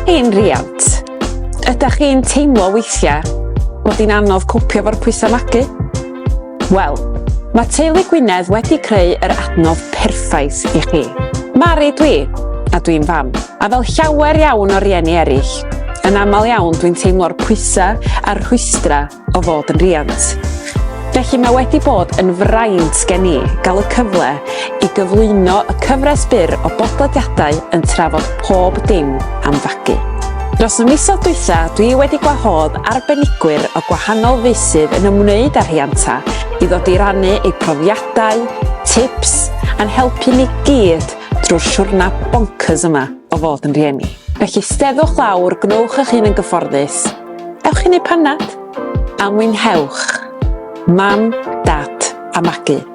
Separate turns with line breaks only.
chi'n riant? Ydych chi'n teimlo weithiau bod hi'n anodd cwpio fo'r pwysau magu? Wel, mae Teulu Gwynedd wedi creu yr adnodd perffaith i chi. Mari dwi, a dwi'n fam. A fel llawer iawn o rieni eraill, yn aml iawn dwi'n teimlo'r pwysau a'r rhwystrau o fod yn riant. Felly mae wedi bod yn fraint gen i gael y cyfle i gyflwyno y cyfres byr o bodlediadau yn trafod pob dim am fagu. Dros y misoedd dwytha dwi wedi gwahodd arbenigwyr o gwahanol feysydd yn ymwneud â rhianta i ddod i rannu eu profiadau, tips a'n helpu ni gyd drwy'r siwrna bonkers yma o fod yn rieni. Felly steddwch lawr, gwnewch eich hun yn gyfforddus, Ewch i neud panad a mwynhewch. Mam, Dad a Magu.